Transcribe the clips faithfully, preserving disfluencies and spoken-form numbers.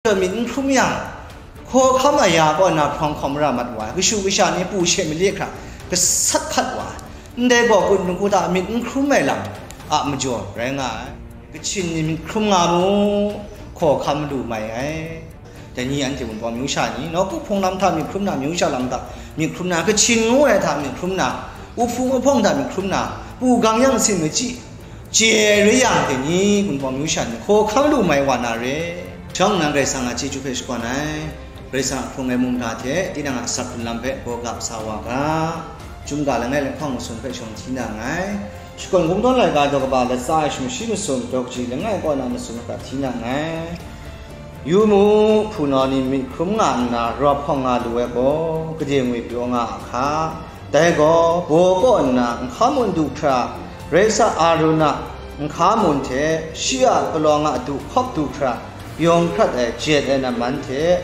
Myit n hkrum yang, hkawhkam aya kaw na hprawng hkawm mara mat wa ai, kashu kasha ni pu she mali hkra gasat hkat wa ai, ndai gaw kun dingku hta myit n hkrum ai lam a majaw rai nga ai. Kachin ni myit hkrum nga mu, hkawhkam lu mai ai. Dai ni anhte Wunpawng amyu sha ni, nawku hpung lam hta myit hkrum na, amyu sha lam hta myit hkrum na, kachin ngu ai hta myit hkrum na, u hpung u hpawng hta myit hkrum na, pu gang yang sin machyi, chye ai rai yang, dai ni Wunpawng amyu sha ni hkawhkam lu mai wa na re. Shawng nnan Karai Kasang a chyeju hpe shakawn ai, Karai Kasang a hkrung ai mungga hte tinang a asak hkrung lam hpe gaw gap sa wa ga, chyum ga langai lahkawng masum hpe shawng hti na nngai. Shakawn Kungdawn laika daw kaba latsa ai shingshi masum, daw kaji langai kaw na masum hkra hti na nngai. Yu mu, hpunau ni myit hkrum nga nna rawp hpawng nga lu ai gaw, gade ngwi pyaw nga a hka. Dai gaw, baw kaw nna nhka mun du hkra, rai sa Arun a nhka mun hte shi a palawng a du hkawp du hkra, yawng hkrat ai jet ai namman hte,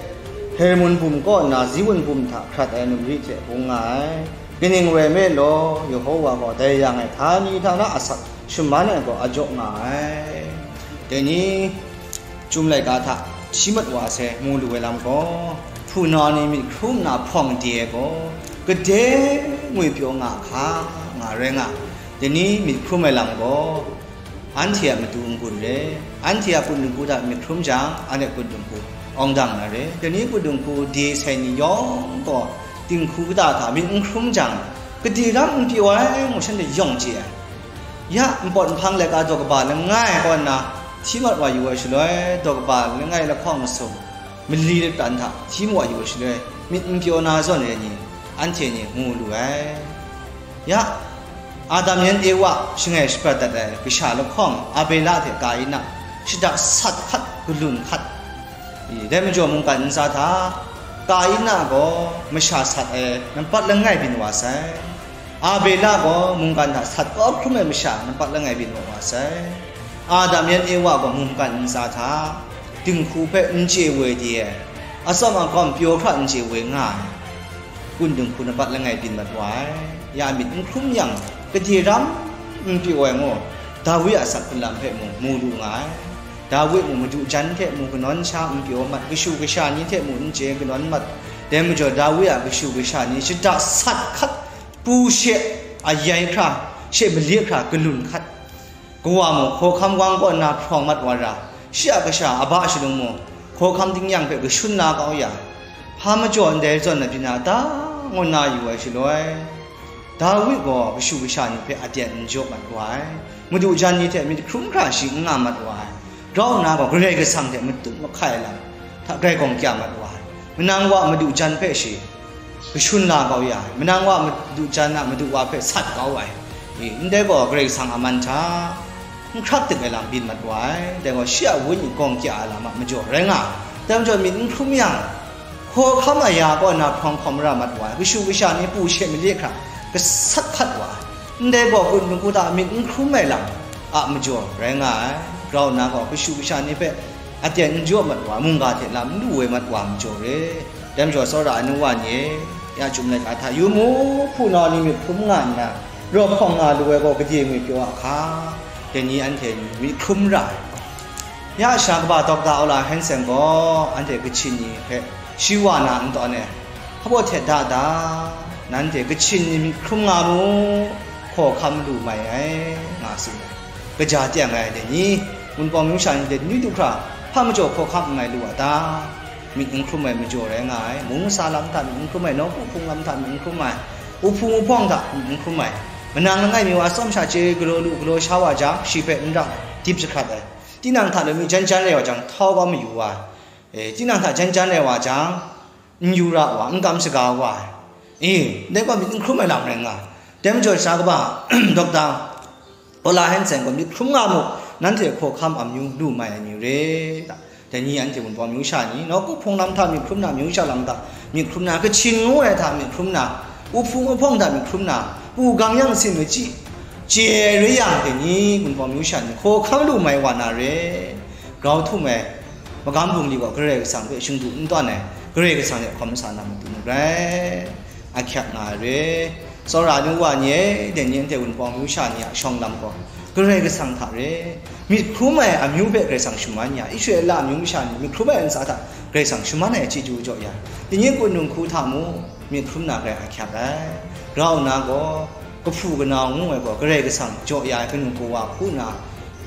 Hermon bum kaw nna Ziwun bum hta hkrat ai numri hte bung nga ai. Kaning rai nme law, Yehowa gaw dai yang e htani htana asak shaman ai gaw a jaw nga ai. Dai ni, Chyum laika hta hti mat wa sai mu lu ai lam gaw, hpunau ni myit hkrum nna hpawng de ai gaw, gade ngwi pyaw nga hka nga rai nga. Dai ni myit hkrum ai lam gaw, anhte a matu n-gun re, anhte a kun dingku hta myit hkrum jang, anhte kun dingku awng dang na re. Dai ni kun dingku de sai ni yawng gaw, dinghku kata hta myit n hkrum jang, gade ram n pyaw ai ngu shanhte yawng chye ai. Ya, npawt nhpang laika daw kaba langai kaw nna hti mat wa yu ai shaloi, daw kaba langai lahkawng masum, mali lapran hta hti mat wa yu ai shaloi, myit n pyaw na zawn re ai ni, anhte ni mu lu ai. Ya, Adam yan Ewa shangai shaprat dat ai kasha lahkawng Abela hte Kaina shada sat hkat, galun hkat, i, dai majaw mungkan ntsa hta Kaina gaw masha sat ai nampat langai byin wa sai. Abela gaw mungkan hta sat kau hkrum ai masha nampat langai byin wa sai. Adam yan Ewa gaw mungkan ntsa hta dinghku hpe n chye woi de ai, atsawm agawm pyaw hkra n chye woi nga ai, kun dinghku nampat langai byin mat wa ai. Ya myit n hkrum yang, gade ram n pyaw ai ngu, Dawi a asak hkrung lam hpe mung mu lu nga ai. Dawi mung madu jan hte mung kanawn sha n pyaw mat, kashu kasha ni hte mung n chye kanawn mat. Dai majaw Dawi a kashu kasha ni shada sat hkat, pu she ayai hkra, she mali hkra galun hkat. Kawa mung hkawhkam wang kaw nna hprawng mat wa ra, shi a kasha a ba shalung mung, hkawhkam tingnyang hpe kashun la kau ya, hpa majaw ndai zawn na byin a ta? Ngu nna yu ai shaloi, Dawi gaw kashu kasha ni hpe aten n jaw mat wa ai, madu jan ni hte myit hkrum hkra shi n nga mat wa ai, grau nna gaw Karai Kasang hte matut mahkai ai lam hta grai gawng kya mat wa ai, manang wa madu jan hpe shi kashun la kau ya ai, manang wa madu jan a madu wa hpe sat kau ai, i, ndai gaw Karai Kasang a man hta n hkrak dik ai lam byin mat wa ai, dai gaw shi a wenyi gawng kya ai lam a majaw rai nga ai. Dai majaw myit n hkrum yang, hkawhkam aya kaw na hprawng hkawm mara mat wa ai, kashu kasha ni pu she mali hkra gasat hkat wa ai, ndai gaw kun dingku hta myit n hkrum ai lam a majaw rai nga ai, grau nna gaw kashu kasha ni hpe aten n jaw mat wa ai, mungga hte lam n lu woi mat wa ai majaw re. Dai majaw, tsawra ai nu wa ni e, ya chyum laika hta yu mu, hpunau ni myit hkrum nga nna, rawp hpawng nga lu ai gaw gade ngwi pyaw a hka, dai ni anhte ni myit hkrum ra ai. Ya sha kaba Dokta Ola Hansen gaw anhte Kachin ni hpe shi wa na n tawn e, hpa baw htet da da, nanhte Kachin ni myit hkrum nga mu, hkawhkam lu mai ai, nga tsun ai. Kaja teng ai dai ni, Wunpawng amyu sha ni dai ni du hkra, hpa majaw hkawhkam n mai lu a ta? Myit n hkrum ai majaw rai nga ai, mung masa lam hta myit n hkrum ai, nawku hpung lam hta myit n hkrum ai, u hpung u hpawng hta myit n hkrum ai, manang langai mi wa atsawm sha chye galaw lu galaw sha wa jang, shi hpe n ra ai, dip jahkrat ai, tinang hta lami jan jan rai wa jang, htau kau mayu wa ai, e, tinang hta jan jan rai wa jang, n yu ra wa, n kam saga wa ai, e, ndai gaw myit n hkrum ai lam rai nga ai. Dai majaw, sha kaba Dokta Ola Hansen gaw myit hkrum nga mu, nanhte hkawhkam amyu lu mai ai ni re ta? Dai ni anhte Wunpawng amyu sha ni, nawku hpung lam hta myit hkrum na, amyu sha lam hta myit hkrum na, Kachin ngu ai hta myit hkrum na, u hpung u hpawng hta myit hkrum na, pu gang yang sin machyi, chye ai rai yang, dai ni Wunpawng amyu sha ni hkawhkam lu mai wa na re. Grau htum ai magam bungli gaw Karai Kasang hpe shingdu n tawn ai, Karai Kasang hte hkawm sa na matu mung rai, ahkyak nga ai re. Tsawra ai nu wa ni e, dai ni anhte Wunpawng amyu sha ni a shawng lam gaw, Karai Kasang hta re. Myit hkrum ai amyu hpe Karai Kasang shaman ya, Israela amyu masha ni myit hkrum ai ntsa hta Karai Kasang shaman ai chyeju jaw ya, dai ni kunung hku hta mu, myit hkrum na garai ahkyak ai. Grau nna gaw, kahpu kanau ngu ai gaw Karai Kasang jaw ya ai kanu kawa hku nna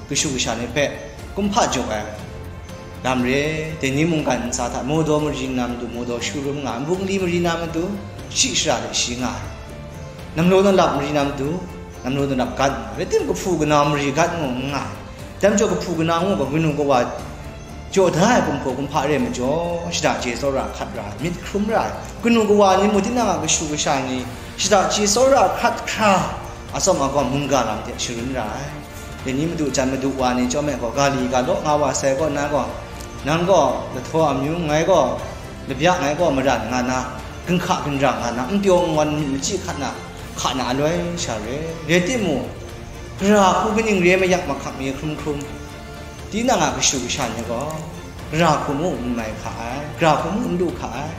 kashu kasha ni hpe kumhpa jaw ai lam re. Dai ni mungkan ntsa hta mawdaw mari na matu mawdaw sharum nga ai, nbungli mari na matu shi shara de shi nga ai, namlaw nalap mari na matu namlaw nalap gat nga ai, rai timung kahpu kanau mari gat ngu n nga ai. Dai majaw kahpu kanau ngu gaw kanu kawa jaw da ai kumhpaw kumhpa re ai majaw, shada chye tsawra hkat ra ai, myit hkrum ra ai, kanu kawa ni mung tinang a kashu kasha ni shada chye tsawra hkat hkra, atsawm agawm mungga lam hte sharin ra ai. Dai ni madu jan madu wa ni chyawm ai gaw, ga li ga law nga wa sai kaw na gaw, nang gaw lahtaw amyu, ngai gaw labya, ngai gaw maran nga na, ginhka ginra nga na, n pyaw n wan myit machyi hkat na, hka na aloi sha re. Rai timung, gara hku kaning re ai mayak mahkang mi hkrum hkrum, tinang a kashu kasha ni gaw, gara hku mu n mai hka ai, gara hku mu n lu hka ai.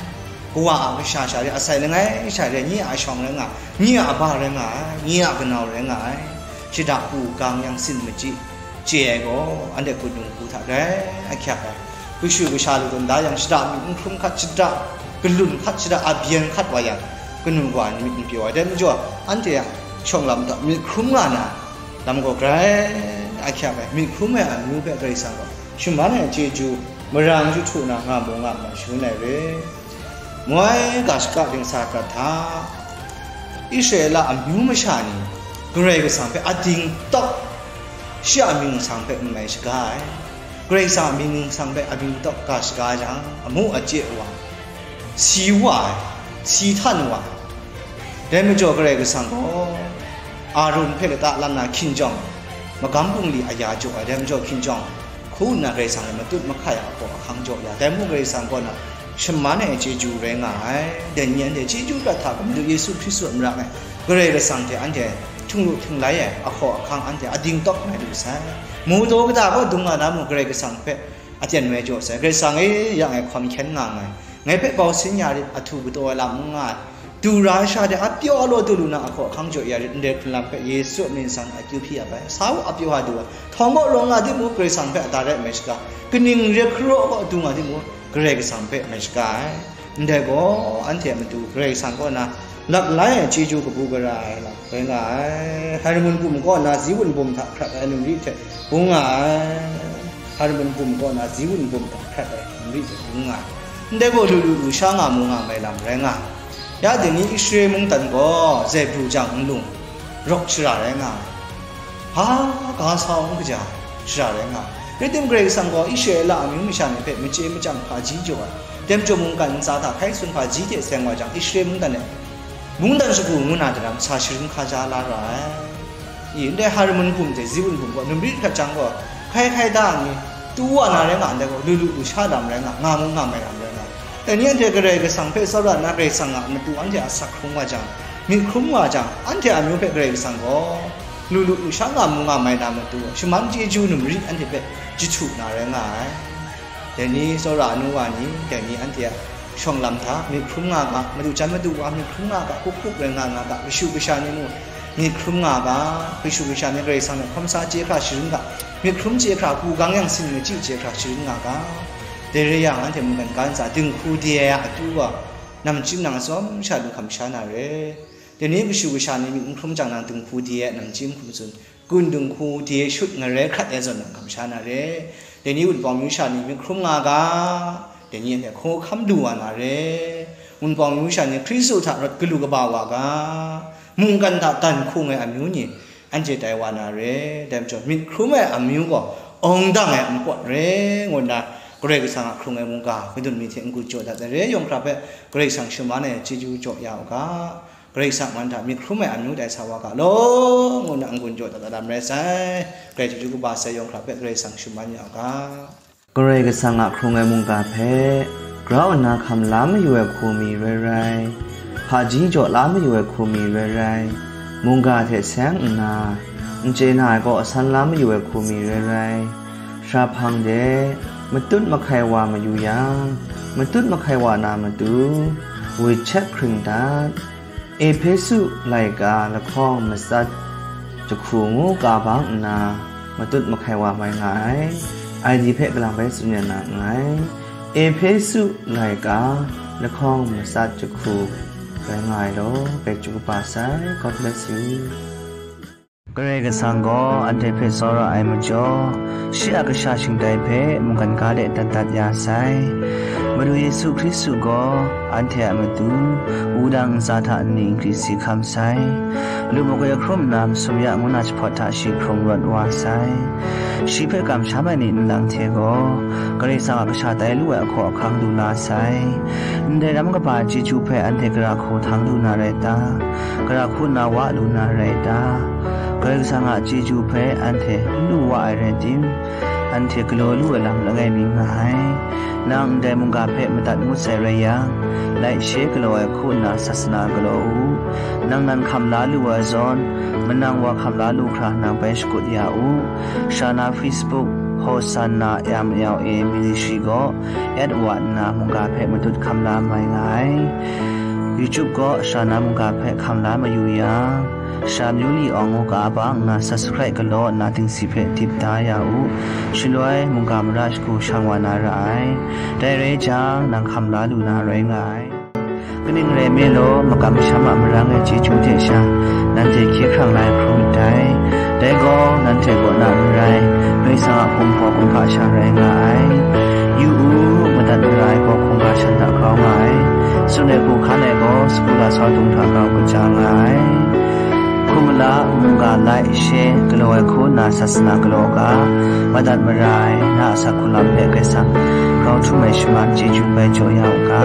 Kawa a kasha sha re, asai langai sha re, nye a shawng rai nga ai, nye a aba rai nga ai, nye a kanau rai nga ai. Shada hku gang yang sin machyi chye ai gaw, anhte hput num hku hta grai ahkyak ai. Kashu kasha lu tawn da yang, shada myit n hkrum hkat, shada kalun hkat, shada abyen hkat wa yang, kanu kawa ni myit n pyaw ai. Dai majaw, anhte a shawng lam hta myit hkrum nga na lam gaw grai ahkyak ai. Myit hkrum ai amyu hpe Karai Kasang gaw shaman ai chyeju, marang jahtu na nga mu nga ma shangun ai re. Moi ga shaka dingsa hkrat hta, Israela amyu masha ni Karai Kasang hpe ading tawk, shi a mying nsang hpe n mai shaga ai. Karai Kasang a mying nsang hpe ading tawk ga shaga jang, amu a chye wa, si wa ai, si htan wa ai. Dai majaw Karai Kasang gaw Arun hpe lata lan na hkinjawng, magam bungli aya jaw ai, dai majaw hkinjawng hku nna Karai Kasang e matut mahkai a hpaw ahkang jaw ya, dai mung Karai Kasang kaw na shaman ai chyeju rai nga ai. Dai ni anhte chyeju prat hta Madu Yesu Hkristu a mara e Karai Kasang hte anhte htinglu htinglai ai ahkaw ahkang anhte ading tawk mai lu sai. Mawdaw kata kaw dung nga na mung, Karai Kasang hpe aten mai jaw sai. Karai Kasang e, ya ngai hkawm hkyen nga nngai, ngai hpe bau sin ya rit, ahtu kataw ai lam n nga ai, du ra ai sha de apyaw alaw du lu na ahkaw ahkang jaw ya rit, ndai hkrun lam hpe Yesu a mying nsang akyu hpyi ap ai. Sa u, apyaw a du ai, htawng kaw rawng nga timung, Karai Kasang hpe ada rai mai shaga, kaning ret hkaraw kaw du nga timung, Karai Kasang hpe mai shaga ai. Ndai gaw, anhte a matu Karai Kasang kaw na lap lai ai chyeju kabu gara ai lam rai nga ai. Hermon bum kaw na Ziwun bum hta hkrat ai numri hte bung nga ai. Hermon bum kaw na Ziwun bum hta hkrat ai numri hte bung nga ai. Ndai gaw lu lu lu sha nga mu nga mai lam rai nga ai. Ya dai ni Israel mungdan gaw zaibru jang nlung rawk shara rai nga ai. Ha, ga sa u n kaja, shara rai nga ai. Rai timung, Karai Kasang gaw Israela amyu masha ni hpe machye machyang hpaji jaw ai. Dai majaw mungkan ntsa hta hkai sun hpaji hte seng wa jang, Israel mungdan e mungdan shagu ngu na daram sa sharin hkaja la ra ai. I, ndai Hermon bum hte Ziwun bum gaw numri hkrat jang gaw, hkai hkai da ai ni tu wa na rai nga, ndai gaw lu lu lu sha lam rai nga, nga mu nga mai lam rai nga. Dai ni anhte Karai Kasang hpe tsawra nna, Karai Kasang a matu anhte a asak hkrung wa jang, myit hkrum wa jang, anhte amyu hpe Karai Kasang gaw lu lu lu sha nga mu nga mai na matu, shaman chyeju numri anhte hpe jahtu na rai nga ai. Dai ni tsawra anu wa ni, dai ni anhte a shawng lam hta myit hkrum nga ga, madu jan madu wa myit hkrum nga ga, hkuk hkuk rai nga nga ga, kashu kasha ni mung myit hkrum nga ga, kashu kasha ni Karai Kasang hpe hkawm sa chye hkra sharin ga, myit hkrum chye hkra, hku gang yang sin machyi chye hkra sharin nga ga. Dai rai yang, anhte mungkan ga ntsa dinghku de ai a akyu gaw, namchyin nang atsawm sha lu hkam sha na re. Dai ni kashu kasha ni myit n hkrum jang nang dinghku de ai namchyin hkum tsun, gun dinghku de shut ngarai hkrat ai zawn nang hkam sha na re. Dai ni Wunpawng myu sha ni myit hkrum nga ga, dai ni anhte hkaw hkam lu wa na re. Wunpawng myu sha ni Hkristu hta rawt galu kaba wa ga, mungkan hta dan hkung ai amyu ni anhte tai wa na re. Dai majaw, myit hkrum ai amyu gaw awng dang ai npawt re, ngu nna Karai Kasang a hkrung ai mungga madun mi hte n-gun jaw dat ai re. Yawng hkra hpe Karai Kasang shaman ai chyeju jaw ya u ga. Karai Kasang man hta myit hkrum ai amyu tai sa wa ga law, ngu nna n-gun jaw dat ai lam rai sai. Karai chyeju kaba sai yawng hkra hpe Karai Kasang shaman ya u ga. Karai Kasang a hkrung ai mungga hpe grau nna hkam la mayu ai hku mi rai rai, hpaji jaw la mayu ai hku mi rai rai, mungga hte seng nna, n chye na ai kaw san la mayu ai hku mi rai rai, shara hpang de matut mahkai wa mayu yang, matut mahkai wa na matu, wit chek hkring dat, Ehpesu laika lahkawng matsat, jahku ngu ka bang nna matut mahkai wa mai nga ai. I D hpe kalang bai tsun ya na nngai. Ehpesu laika lahkawng matsat jahku rai nga ai law, bai chyu kaba sai. God bless you. Karai Kasang gaw anhte hpe tsawra ai majaw, shi a kasha shingtai hpe mungkan ga de dat dat ya sai. Madu Yesu Hkristu gaw anhte a matu wudang ntsa hta nni nkri si hkam sai. Lu makoi hkrum nna masum ya ngu na jahpawt hta shi hkrung rawt wa sai. Shi hpe kamsham ai ni nlang hte gaw Karai Kasang a kasha tai lu ai ahkaw ahkang du la sai. Ndai ram kaba chyeju hpe anhte gara hku htang lu na rai ta? Gara hku nna wa lu na rai ta? Karai Kasang a chyeju hpe anhte n lu wa ai rai tim, anhte galaw lu ai lam langai mi nga ai. Nang ndai mungga hpe madat ngut sai rai yang, laishe galaw ai hku nna sasana galaw u. Nang nan hkam la lu ai zawn, manang wa hkam la lu hkra nang bai shakut ya u. Sha na Facebook, Hosanna M L A Ministry gaw at wa nna mungga hpe matut hkam la mai nga ai. YouTube gaw sha na mungga hpe hkam la mayu yang, sha myu li awng u ga bang nna subscribe galaw nna dingsi hpe dip da ya u. Shaloi mungga mara shagu shang wa na ra ai. Dai rai jang, nang hkam la lu na rai nga ai. Kaning rai nme law, makam masham a marang ai chyeju hte sha, nanhte hkye hkrang la ai hkrum ndai. Dai gaw, nanhte kaw na n rai, Karai Kasang a hpung hpaw kumhpa sha rai nga ai. Yu u, madat mara ai gaw hkungga shan hta grau nga ai, tsun ai hku hkan ai gaw, sagu lasau dung hta grau kaja nga ai. Hkum mala, mungga laishe galaw ai hku nna sasana galaw ga, madat mara ai na a asak hku lam hpe Karai Kasang grau htum ai shaman chyeju bai jaw ya u ga.